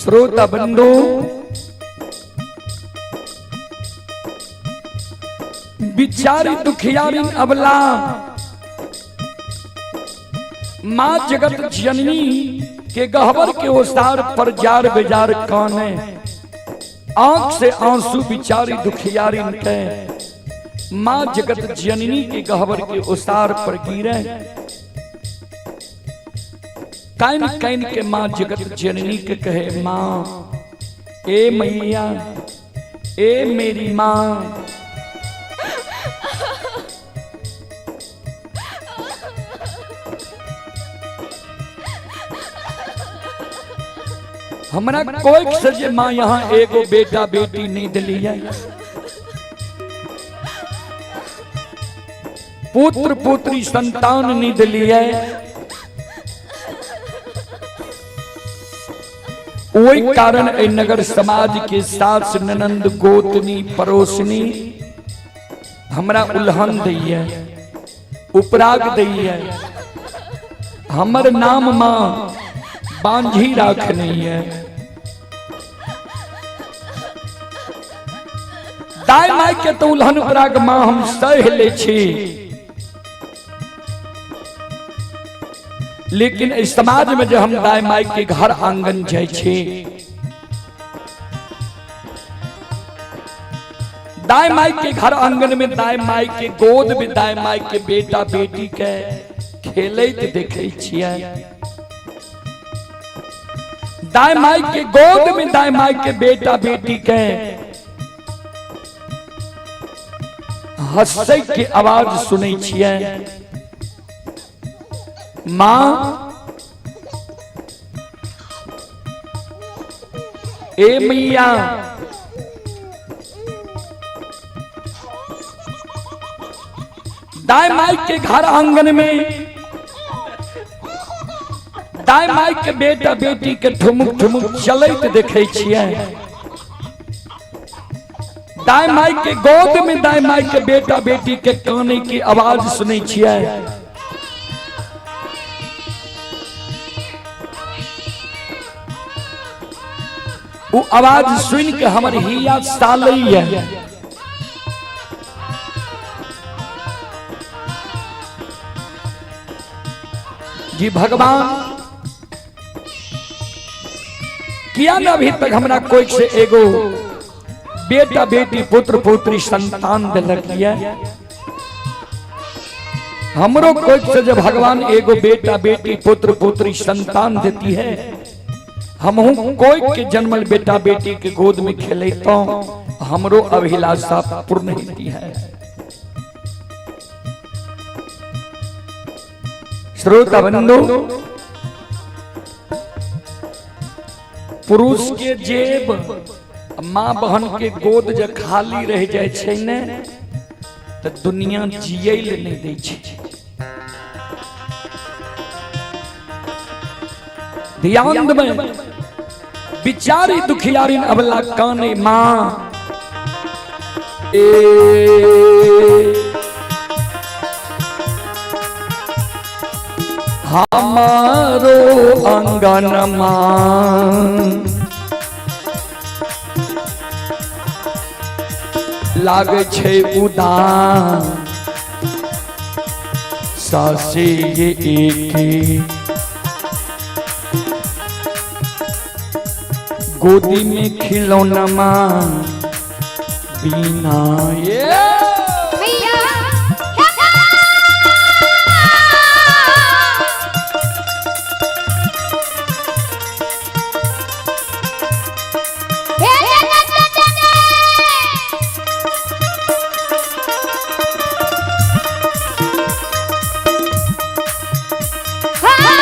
श्रोता बंधु, बिचारी दुखियारी अबला माँ जगत जननी के गहबर के ओसार पर जार बेजार काने, आंख से आंसू बिचारी दुखियारी के माँ जगत जननी के गहबर के ओसार पर गिरे। काइन काइन के माँ जगत जननी के कहे, माँ ए मैया, ए मेरी माँ, हमरा कोई से जे माँ यहाँ एगो बेटा बेटी नहीं दिली है, पुत्र पुत्री संतान नहीं दिली है, ओहि कारण एहि नगर समाज के सास ननंद गोतनी पड़ोसनी हमरा उल्हन दैया, उपराग दैया, हमर नाम माँ बांझी राखने है। दाय माय के तो उल्हन उपराग माँ हम सह ले छी, लेकिन इस समाज में जब हम दाय माय के घर आंगन जाय छी, दाय माय के घर आंगन में दाय माय के गोद में दाय माय के बेटा बेटी के खेलैत देखै छियै, दाय माय के गोद में दाय माय के बेटा बेटी के हंसै के आवाज सुनै छियै। माँ ए मैया, दाय माई के घर आंगन में दाय माई के बेटा बेटी के ठुमुक ठुमुक चलैत देखै छियै, दाय माई के गोद में दाय माई के बेटा बेटी के काने की आवाज सुनै छियै। वो आवाज सुन के हमर हिया सालैया। जी भगवान, किया न अभी तक हमरा कोई से एगो बेटा बेटी पुत्र पुत्री संतान दिलक ये? हमरो कोई से जब भगवान एगो बेटा बेटी पुत्र पुत्री संतान देती है, हमहू कोई के जन्मल बेटा बेटी के गोद में खेले तो हमरो अभिलाषा पूर्ण होती है। श्रोता बंधु, पुरुष के जेब माँ बहन के गोद जब खाली रह जाए छै ने, तो दुनिया जियै ले नहीं दै छै। ध्यान देबै, बिचारी दुखियारी अबला काने माँ ए हमारो अंगन माँ लागे छै उदास सासे ये एके गोदी में खिलौना माँ बिना ये मैया हे जगत जननी, हाँ।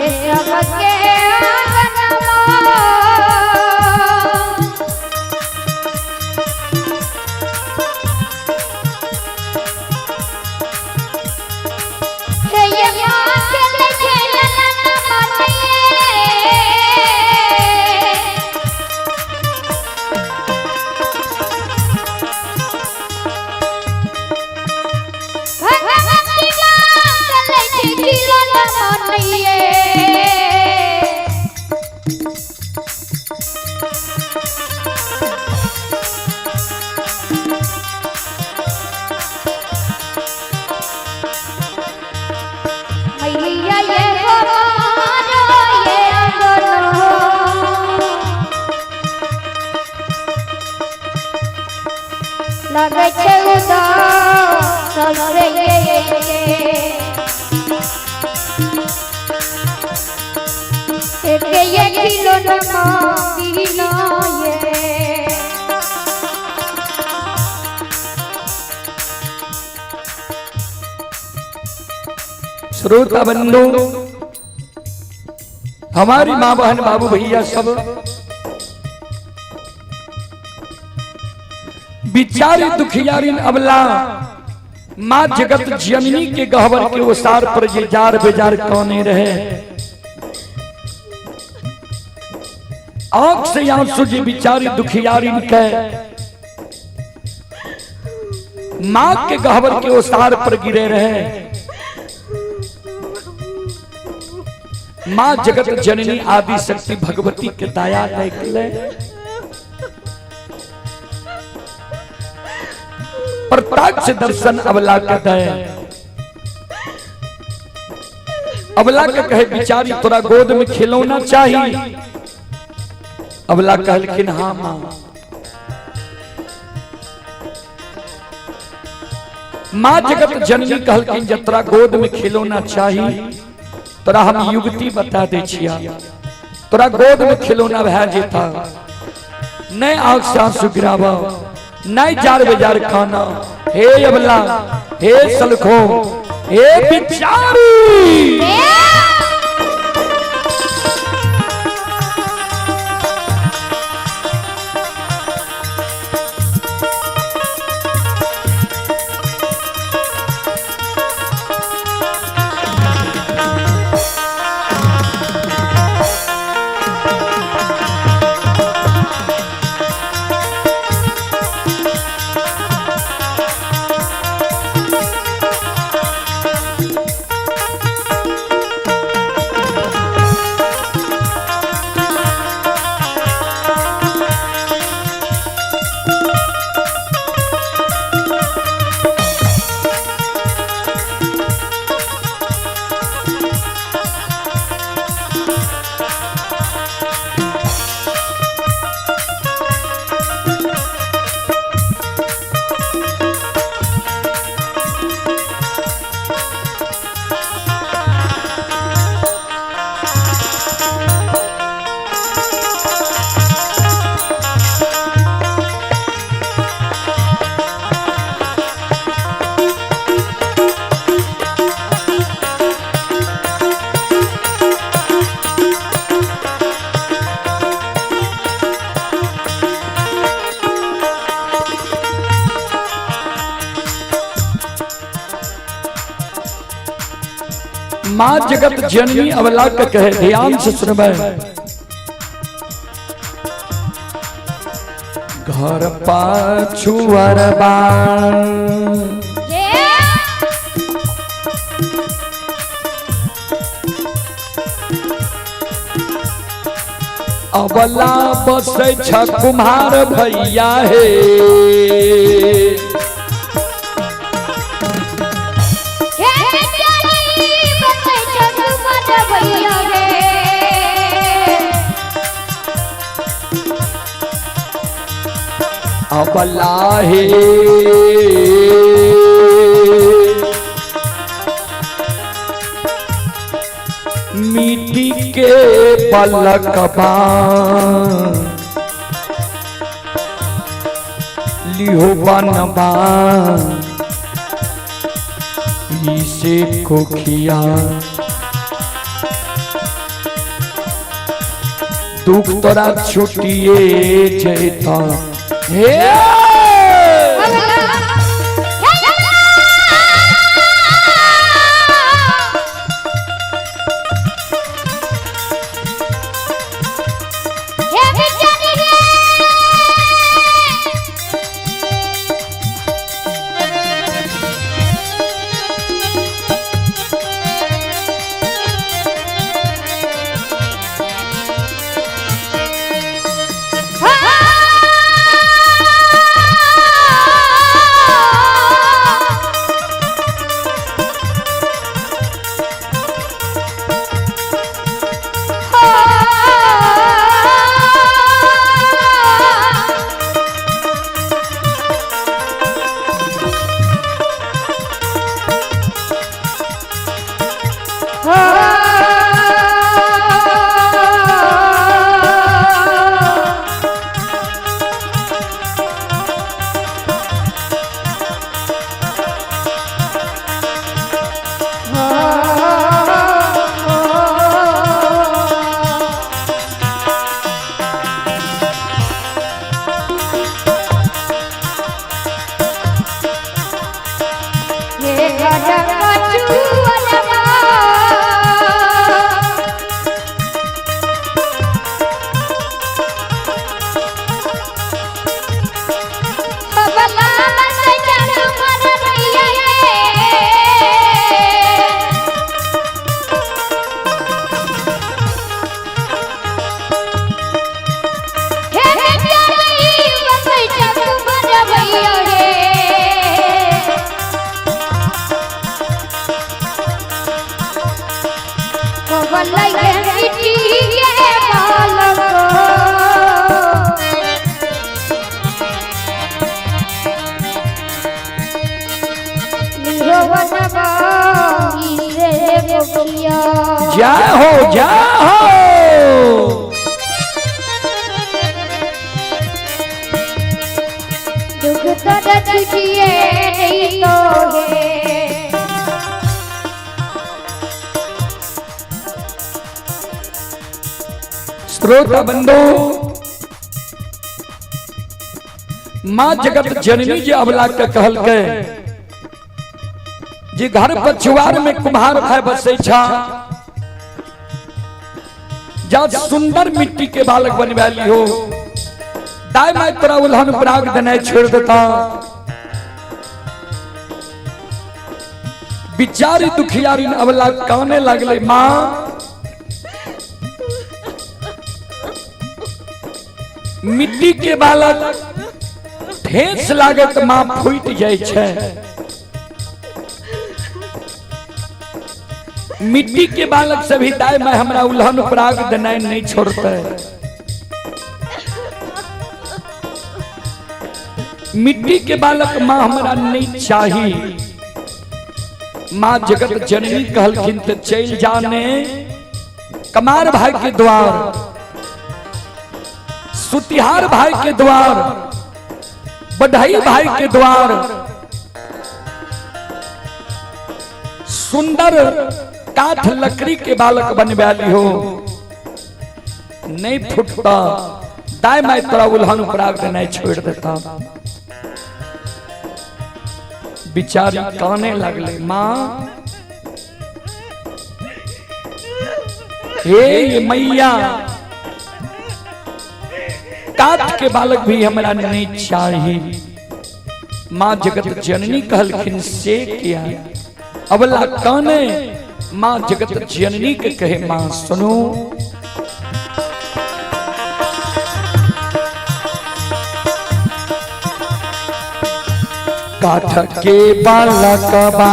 हे सबके आंगनमा। हे ये माँ खेले खेलन मनिए। भगवती माँ खेले खेलन मनिए। मैया ये हो मारो ये अंगनो। लगै छै उदास सबसे ये एक ये खिलौना बिना ये। श्रोता बंधु, हमारी माँ बहन बाबू भैया सब बिचारी दुखियारी अबला माँ जगत जननी के गहवर के ओसार पर ये जार बेजार कौने रहे। आंख से आंसू जी बिचारी दुखियारी के माँ के गहवर के ओसार पर गिरे रहे। माँ जगत जननी आदि शक्ति भगवती के दया देख ले। प्रत्यक्ष दर्शन अबला के दे। अबला के कहे बिचारी तोरा गोद में खिलौना चाहिए। अबला कहलखिन हाँ माँ। माँ जगत जननी कहलखिन जतरा गोद में खिलौना चाहिए तोरा हम युक्ति बता दे छिया, तोरा गोद में खिलौना भए जेता, नहीं आंख से आंसू गिरावा, नहीं जार बेजार खाना। हे अबला, हे सलखो, हे बिचारी, माँ जगत जननी अबला के कहे, ध्यान से सुनबे। घर पाछू अरबा अबला बसै छ कुम्हार भैया हे। अबला हे मिट्टी के पलकबा लिहो बनबा इसे कोखिया दुख तोरा छुटिए जैता। हे हे बिचारी रे। हे जय हो जय हो। दुख तो छुटिए नहीं तो है। श्रोता बंधु, माँ जगत जननी जी अबला के कहल के जे घर पछुआर में कुम्हार भाई बसै छा, जा सुंदर मिट्टी के बालक बनवा लियो, दाई माई तोरा उल्हन पराग देने छोड़ देता। बिचारी दुखियारी अबला काने लगले, माँ मिट्टी के बालक ठेस लागत माँ फूट जाय छै, मिट्टी के बालक से भी दाई माई हमरा उल्हन पराग देनाइ नहीं छोड़ते, मिट्टी के बालक माँ हमरा नहीं चाही। माँ जगत जननी कहलखिन तो चल जाने कमार भाई के द्वार, सुतिहार भाई के द्वार, बढ़ई भाई के द्वार, सुंदर काठ लकड़ी के बालक बनवा लिहो, नहीं फुटता, दाई माई तोरा उल्हन पराग देनाइ छोड़ देता। बिचारी काने लगले, माँ हे मैया काठ के बालक भी हमरा नहीं चाही। माँ जगत जननी कहलखिन से किया अबला काने, माँ जगत जननी के कहे माँ सुनो, काठ के बालकबा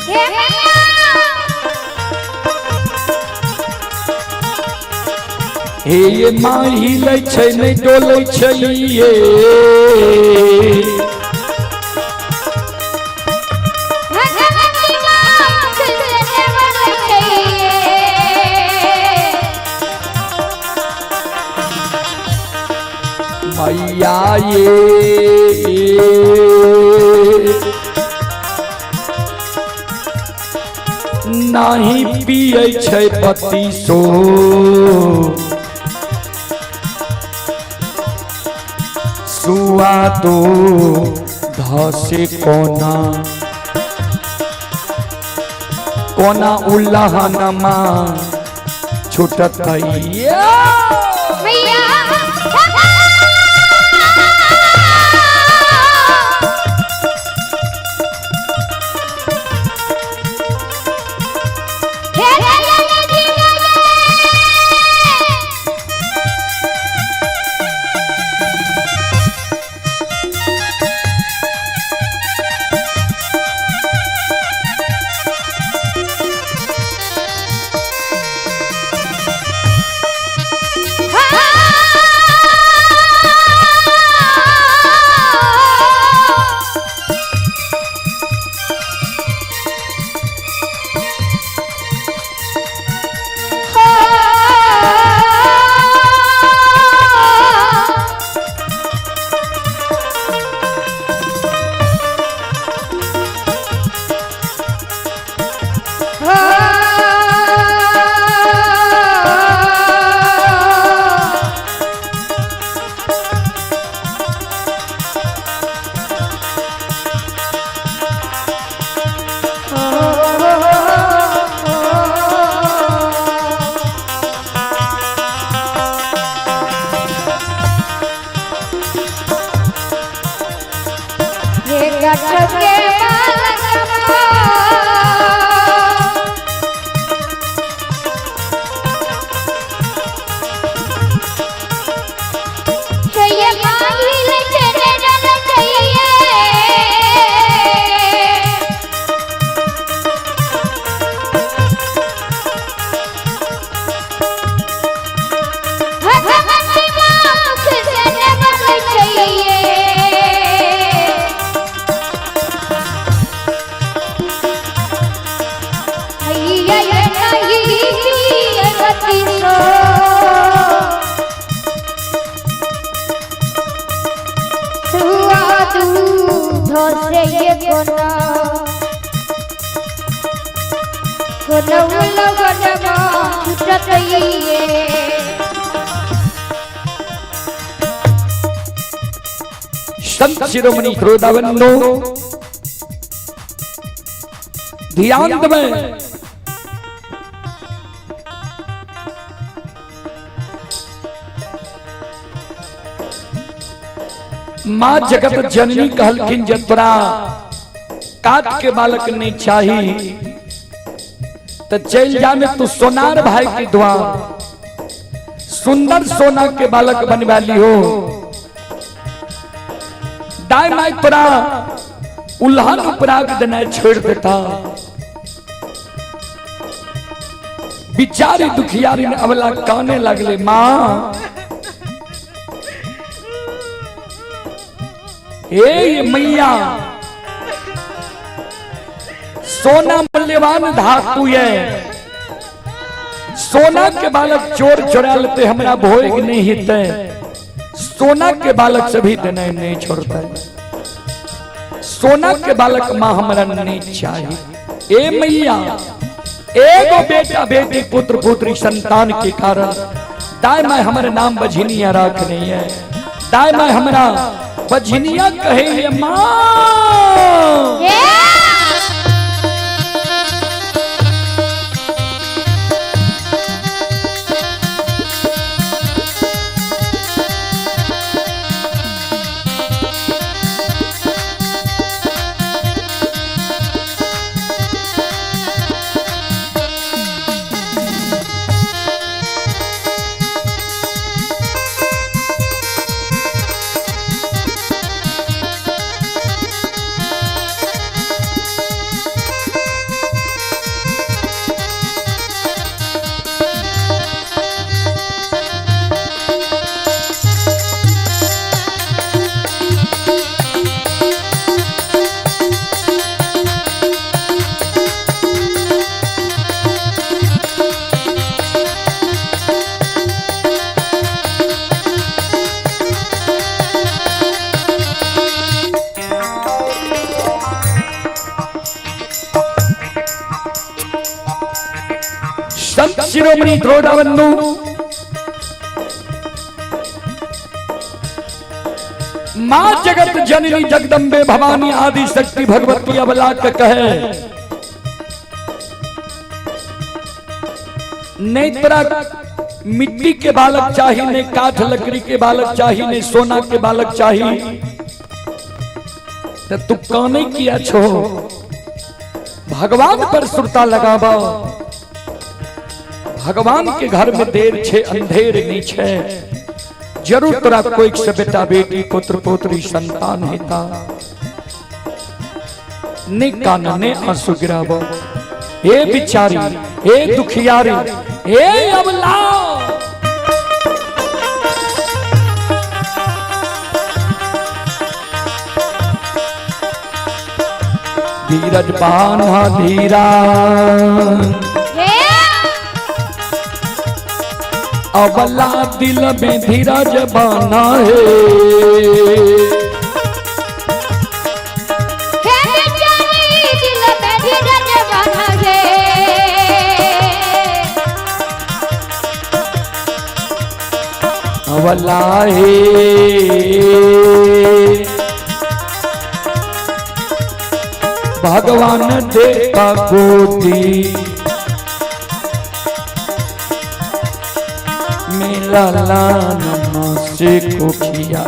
हे मैया हे ये माँ हिले छै नहीं डोलै छै ये, भगवती माँ से बनै छै। मैया ये नाही पियै छै पतिसो। सुआ दो धसे कोना कोना उल्लहनमा छूटतै। मैया संत शिरोमणि श्रोताबंधो ध्यान देबै। माँ जगत जननी कहलखिन जे तोरा काट के बालक नहीं चाही तो चल जाने तू सोनार भाई के द्वार, सुंदर सोना के बालक बनवा लियो। दाई माई तोरा उल्हन उपराग देना छोड़ देता। बिचारी दुखियारी ने अबला काने लगले, माँ ए मैया सोना मूल्यवान धातु है, सोना के बालक चोर चोरा लेते हमरा भोग नहीं हिते, सोना के बालक से भी देना नहीं छोड़ता, सोना के बालक माँ हमरा नहीं चाहिए। ए मैया एगो बेटा बेटी पुत्र पुत्री संतान के कारण दाई माँ हमारे नाम बझनिया रख नहीं है, दाई माँ हमरा बझनिया कहे ये माँ। शिरोमणि द्रोणाबंधु मां जगत जननी जगदम्बे भवानी आदि शक्ति भगवती अबला के कहे, नहीं तोरा मिट्टी के बालक चाहिए, नहीं काठ लकड़ी के बालक चाहिए, नहीं सोना के बालक चाहिए, तो तू काने किया छो? भगवान पर सुरता लगाबा। भगवान के घर में देर छे अंधेर नहीं छे, जरूर तोरा कोई से बेटा बेटी पुत्र पुत्री संतान हेता। ने कान ने आंसू गिराबो। हे बिचारी, हे दुखियारी, हे अबला, धीरज बान्हा धीरा हे अबला दिल में धीरज बाना है। हे बेचारी दिल में धीरज बान्हा हे। अबला हे भगवान देता गोदी मेला लान से कोखिया,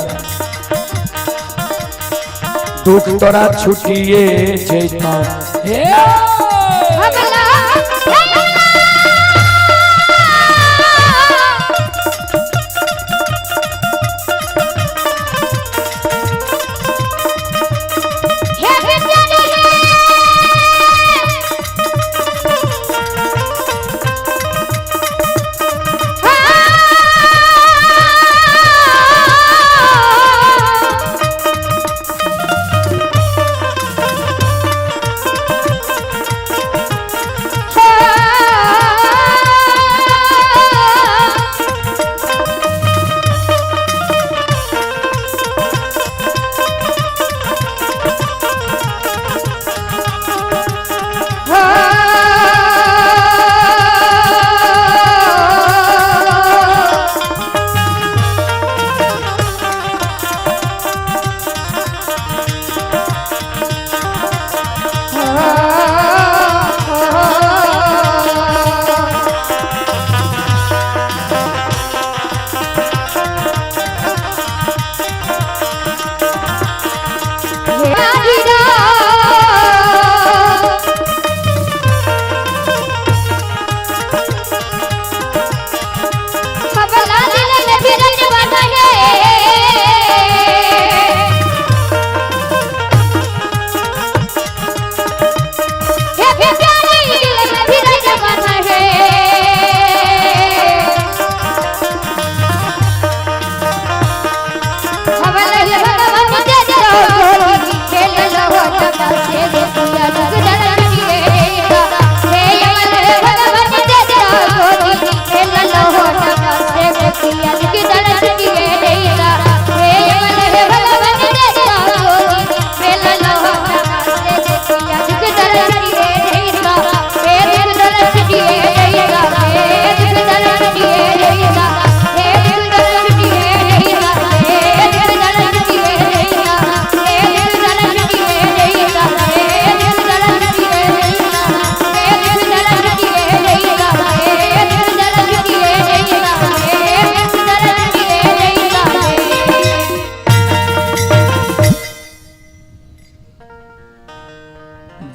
दुख तोरा छुटिए जैता। हे अबला हे बेचारी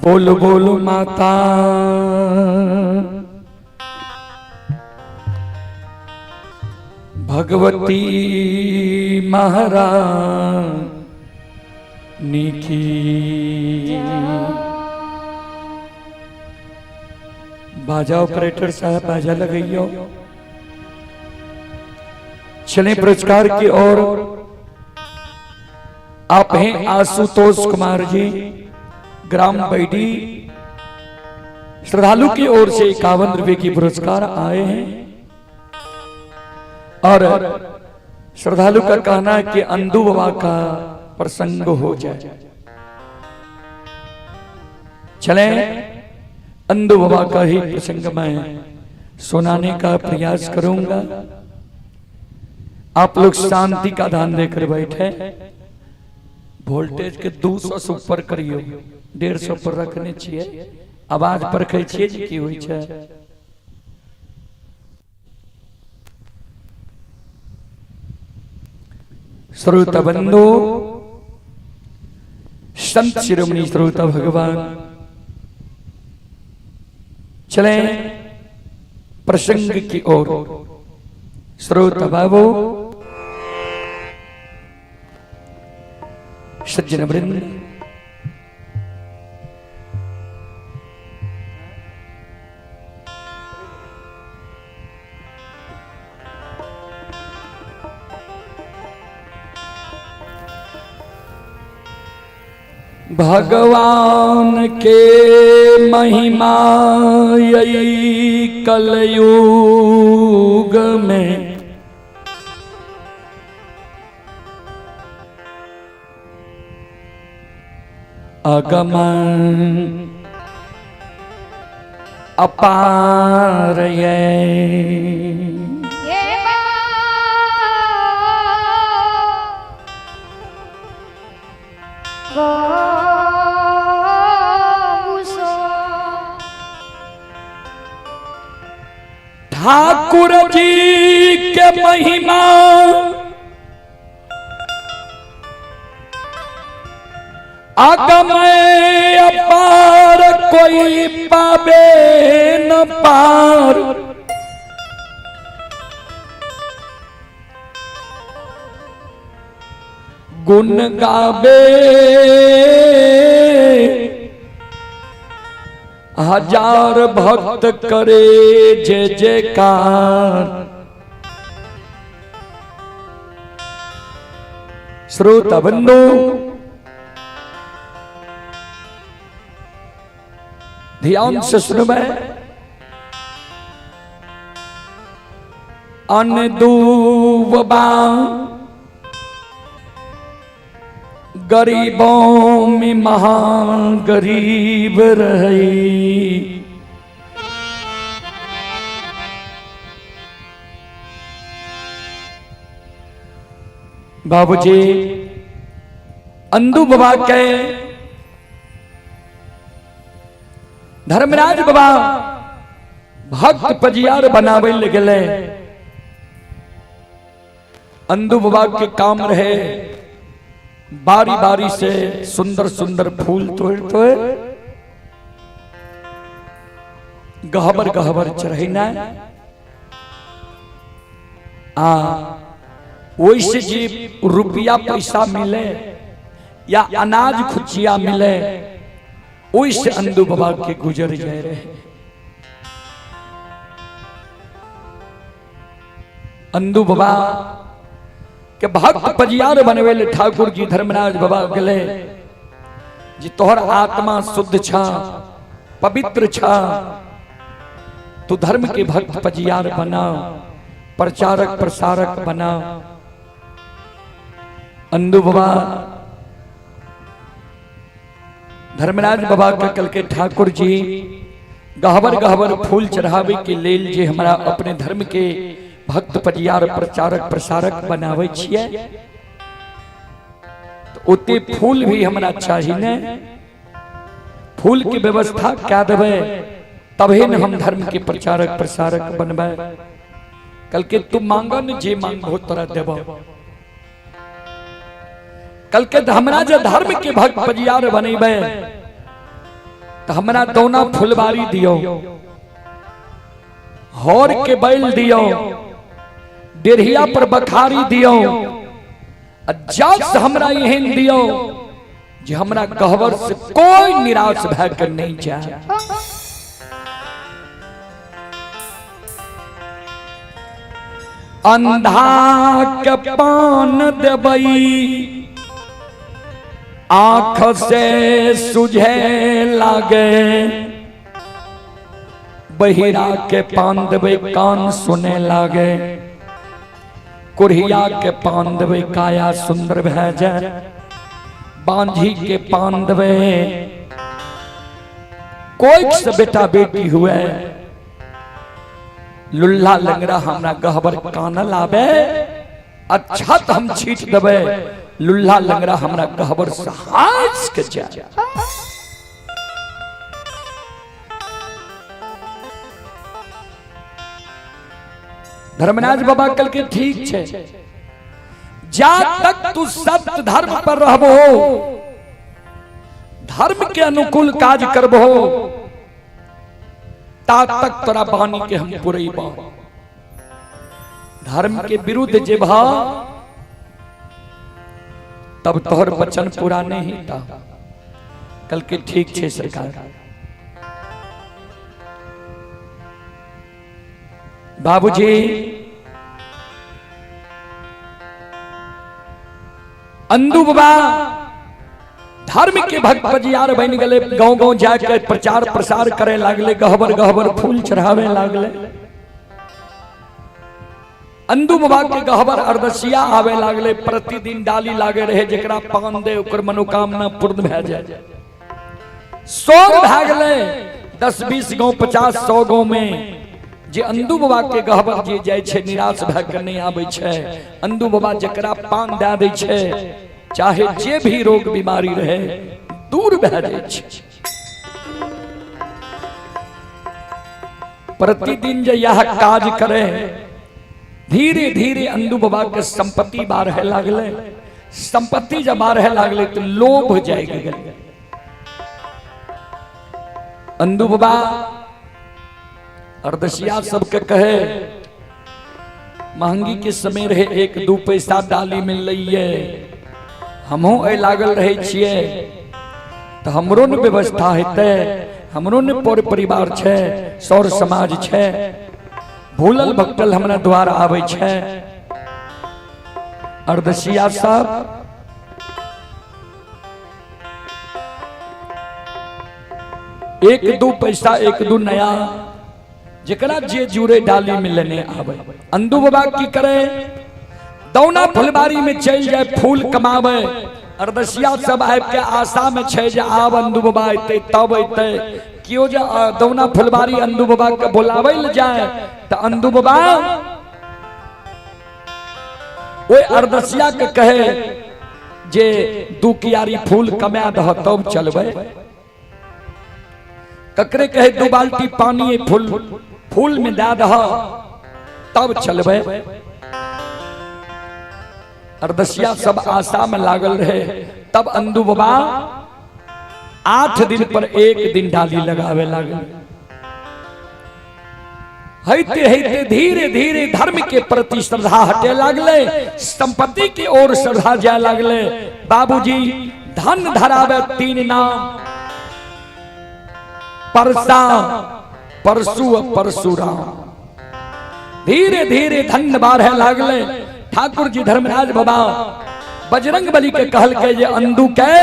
बोल बोल माता भगवती महारानी की। बाजा ऑपरेटर साहब बाजा लगाइयो। चले पुरस्कार की ओर। आप हैं आशुतोष कुमार जी, ग्राम बैडी, श्रद्धालु की ओर से 51 रुपए की पुरस्कार आए हैं। और श्रद्धालु का कहना है कि अंधु बाबा का प्रसंग हो जाए। चले अंधु बाबा का ही प्रसंग मैं सुनाने का प्रयास करूंगा। आप लोग शांति का ध्यान देकर बैठे। वोल्टेज के 200 से ऊपर करियो, 150 पर रखने छियै, आवाज परखै छियै जे की होइ छै। श्रोता बंधु, संत शिरोमणि श्रोता भगवान, चले प्रसंग की ओर। श्रोता बाबू, सज्जन वृंद, भगवान के महिमा यही कलयुग में अगमन अपार ये। ठाकुर जी के महिमा अगम अपार, कोई पावे न पार। गुण गावे हजार भक्त करे जय जयकार। श्रोता बंधु, ध्यान से सुनबे। अनदूबा गरीबों में महा गरीब रही, बाबूजी अंदू बाबा के धर्मराज बाबा भक्त पजियार बनावे ले गेले। अंदू बाबा के काम रहे बारी बारी से सुंदर सुंदर फूल तोड़ तोड़ गहबर गहबर चढ़ेना, आ ओइसे जे रुपया पैसा मिले या अनाज खुचिया मिले, ओइसे अंदू बाबा के गुजर जाए रहे। अंदू बाबा के भक्त पजियार बनवे ले ठाकुर जी धर्मराज बाबा गेले जी तोहर आत्मा शुद्ध छा, पवित्र छा, तू धर्म के भक्त पजियार बना, प्रचारक प्रसारक बना। अंदू बाबा धर्मराज बाबा के कल के ठाकुर जी गहबर गहबर फूल चढ़ावे के लेल जे हमरा अपने धर्म के भक्त पजियार प्रचारक प्रसारक बनावे छियै, तो ओते फूल भी हमरा चाही ने, फूल के व्यवस्था क्या देबै तभे न हम धर्म के प्रचारक प्रसारक बनबै। कल के तू मांगन जे मांगो तोरा देबो। कल के हमरा जे धर्म के भक्त पजियार बनेबै तो हमरा दौना फुलबारी दियो, हर के बैल दियो, डेढ़िया पर बखारी दियो, आ जस हमरा एहन दियो जे हमरा गहबर से कोई निराश भए के नहीं जाए। अंधा के पान देबई आंख से सुझे लागे, बहिरा के पान देबै कान सुने लागे, कुरहिया के पान देबै काया सुंदर भए जाए, बांझी के पान देबै कोई से बेटा बेटी हुए लुल्ला लंगड़ा हमरा गहबर कानल आबे, अच्छा तऽ हम छीट देबै, लुल्ला लंगड़ा हमरा गहबर से हास के जाए। धर्मराज बाबा कल के ठीक छै, जा तक तू सत्य धर्म पर रहबो, धर्म के अनुकूल काज करबो, ता तक तोरा बानी के हम पुरैबो। धर्म के विरुद्ध जे भा तब तोहर वचन पूरा नहीं था। कल के ठीक छे सरकार। बाबूजी अंदू बाबा धर्म के भक्त बजियार बन गए, गांव गांव जाके प्रचार प्रसार करे लागले, गहबर गहबर फूल चढ़ावे लागले। अंदू बाबा के गहबर अरदसिया आवे लागले, प्रतिदिन डाली लागे रहे, जकरा पान दे ओकर मनोकामना पूर्ण भए जाए। शोर भए गेलै 10-20 गांव 50-100 गांव में जे अंदू बाबा के गहबर जे जाइ छै निराश भए के नहि आबै छै। अंदू बाबा जकरा पान दए दै छै, चाहे जे भी रोग बीमारी रहे दूर भए जाइ छै। प्रतिदिन जे यह काज करे, धीरे धीरे अंदू बाबा के संपत्ति बाढ़े लागले। संपत्ति जब बाढ़े लागले तो लोभ जाय गेलै। अंदू बाबा अरदसिया सबके कहे, महंगी के समय रहे, 1-2 पैसा डाली में लइए, हमहूँ एहि लागल रहे छियै तऽ हमरो ने व्यवस्था हेतै, हमरो ने पर परिवार छै, सौर समाज छै, भूलल भटकल हमरा द्वार आबै छै। अरदसिया सब 1-2 पैसा 1-2 नया जकरा जे जुड़े डाली में लेने आवे। अंदू बाबा की करे, दौना फुलबारी में चल जाए फूल कमावे। अरदसिया सब आबि के आशा में छै जे आब अंदू बाबा अयतै तब अयतै। केओ जे दौना फुलबारी अंदू बाबा के बोलाबै लए जाए तऽ अंदू बाबा ओहि अरदसिया के कहे जे 2 कियारी फूल कमा दह तब चलबै। ककरे कहे 2 बाल्टी पानी फूल फूल में दए दह तब चलबै। अरदसिया सब आशा में लागल रहे। तब अंदू बाबा 8 दिन पर 1 दिन डाली लगावे लागल। हैते हैते धीरे धीरे धर्म के प्रति श्रद्धा हटे लागले, संपत्ति की ओर श्रद्धा जाए लागले। बाबूजी धन धरावे 3 नाम, परसा परसु परशुराम। धीरे धीरे धन बाढ़े लागले। ठाकुर जी धर्मराज बाबा बजरंग बली के कहल के जे अंदू के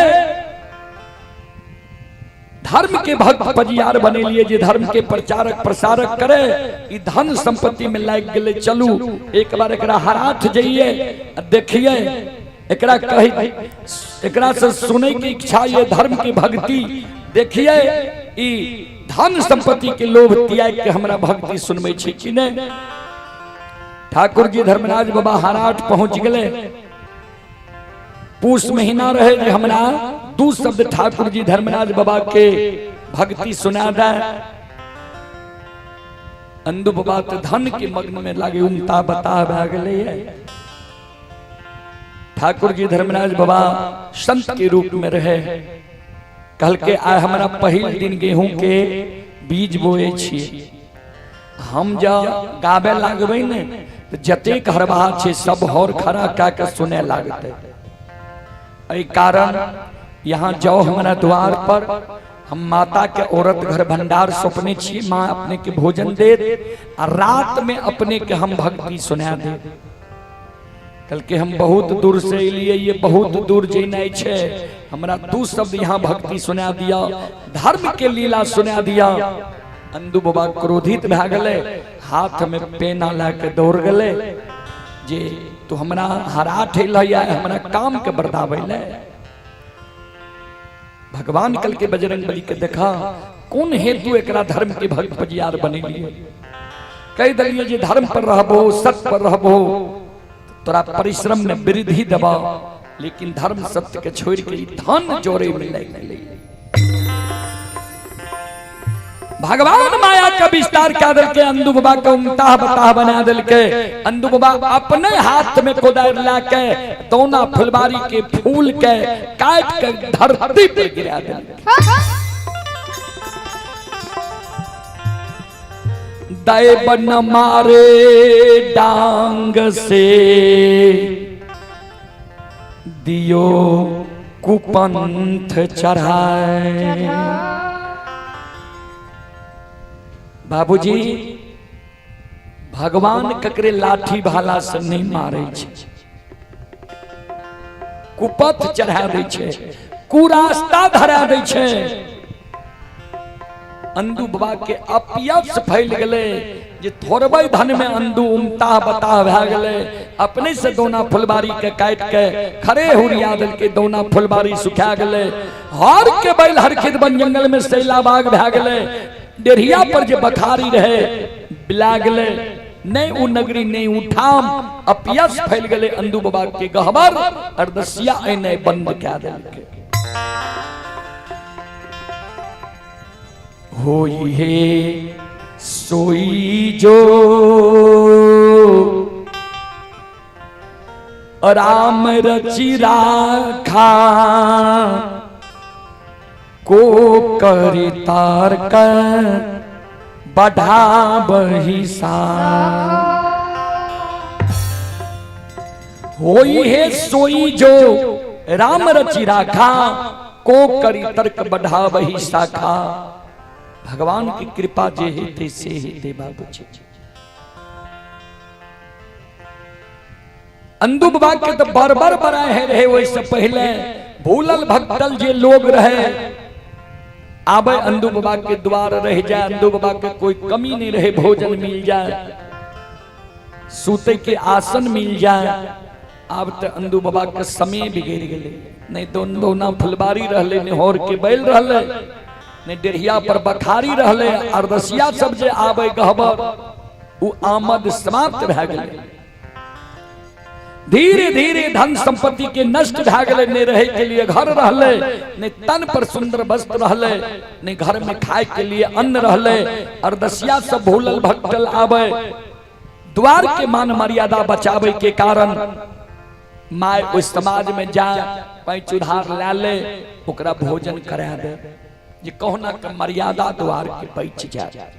धर्म के भक्त पजियार बनेलिए, जे धर्म के प्रचारक प्रसारक करे, ई धन संपत्ति में लागि गेलै। चलू एक बार एकरा हराठ जइए देखिए, एकरा कही एकरा से सुने की इच्छा ये धर्म की भक्ति देखिए, ई धन संपत्ति के लोभ त्याग के हमरा भक्ति सुनबै छै कि नहि। ठाकुर जी धर्मराज बाबा हराठ पहुंच गेलै। पूस महीना रहे जे हमरा 2 शब्द ठाकुर जी धर्मराज बाबा के भक्ति सुना दे। अंदू बाबा तो धन के मग्न में लागे उमता बता भए गेलै। ठाकुर जी धर्मराज बाबा संत के रूप में रहे। कहल के आइ हमरा पहिल दिन गेहूं के बीज बोए छियै, हम जब गाबे लागबै ने तऽ जतेक हरबाहा छै सब हर खड़ा कए के सुने लागतै। एहि कारण यहाँ जाओ हमरा द्वार पर, हम माता के औरत घर भंडार सौंपने छी, माँ अपने के भोजन देत आ रात में अपने के हम भक्ति सुना देब। कल के हम बहुत दूर से एलिए, ये बहुत दूर जेनाइ छै, हमरा 2 शब्द यहाँ भक्ति सुना दिया, धर्म के लीला सुना दिया। अंदू बाबा क्रोधित भए गेलै, हाथ में पेना लए के दौड़ गेलै जे तू हमरा हरा ठेल हमरा काम के बरदाबै ले। भगवान कल के बजरंग बली के देखा कोन हेतु एकरा धर्म के भक्त पजियार बनेलिए। कहि देलियै जे धर्म पर रहबो, सत्य पर रहबो, तोरा परिश्रम में वृद्धि देबो, लेकिन धर्म सत्य के छोड़ के ई धन जोड़े में लागि गेलै। भगवान माया का विस्तार कर देलके, अंदू बाबा के उमताह बताह बना देलके। अंदू बाबा अपने हाथ में कोदार ला के दोना फुलबारी के फूल के काट के धरती पर गिरा देलके। दैव न मारे डांग से दियो कुपंथ चढ़ाए। बाबूजी, भगवान ककरे लाठी भाला से नहीं मारे छै, कुपथ चढ़ा दै छै, कुरास्ता धरा दै छै। अंदू बाबा के अपयश फैल गेलै जे थोड़बे धन में अंदू उमताह बताह भए गेलै। अपने से दोना फुलबारी के काट के खड़े हुरिया देलकै, दोना फुलबारी सुखा गेलै। हर के बैल हरखित बन जंगल में सैला बाग भए गेलै। डेढ़िया पर जे बखारी रहे बिला गेलै। नहीं उ नगरी नहीं उठाम अपयश फैल गेलै। अंदू बाबा के गहबर अरदसिया एने बंद कए देलकै। होई हे सोई जो राम रचि राखा को करी तार कर बढ़ा बहिसा। होई हे सोई जो राम रचि राखा को करी तर्क बढ़ा वही शाखा। भगवान की कृपा जे हेते से हेते बाबूजी। अंदू बाबा के तो बरबर बराए है रहे। वैसे पहले भूलल भक्तल जे लोग रहे आबे अंदू बाबा के द्वार रह जाए। अंदू बाबा के कोई कमी नहीं रहे, भोजन मिल जाए, सूते के आसन मिल जाए। आब तो अंदू बाबा के समय बिगड़ गेलै। नहीं दोना फुलबारी रहले, नहीं होर के बैल रहले, नहीं डेढ़िया पर बखारी रहले। अरदसिया सब जे आबे गहबर उ आमद समाप्त भए गेलै। धीरे धीरे धन संपत्ति के नष्ट भए गेलै। नहीं रहे के लिए घर रहले, नहीं तन पर सुंदर वस्त्र रहले, नहीं घर में खाए के लिए अन्न रहले। अरदसिया सब भूलल भटकल आबे, द्वार के मान मर्यादा बचावे के कारण my उस समाज में जा पैंच उधार ला ले, ओकरा भोजन करा दे जे कहुना के मर्यादा द्वार के बच जाए।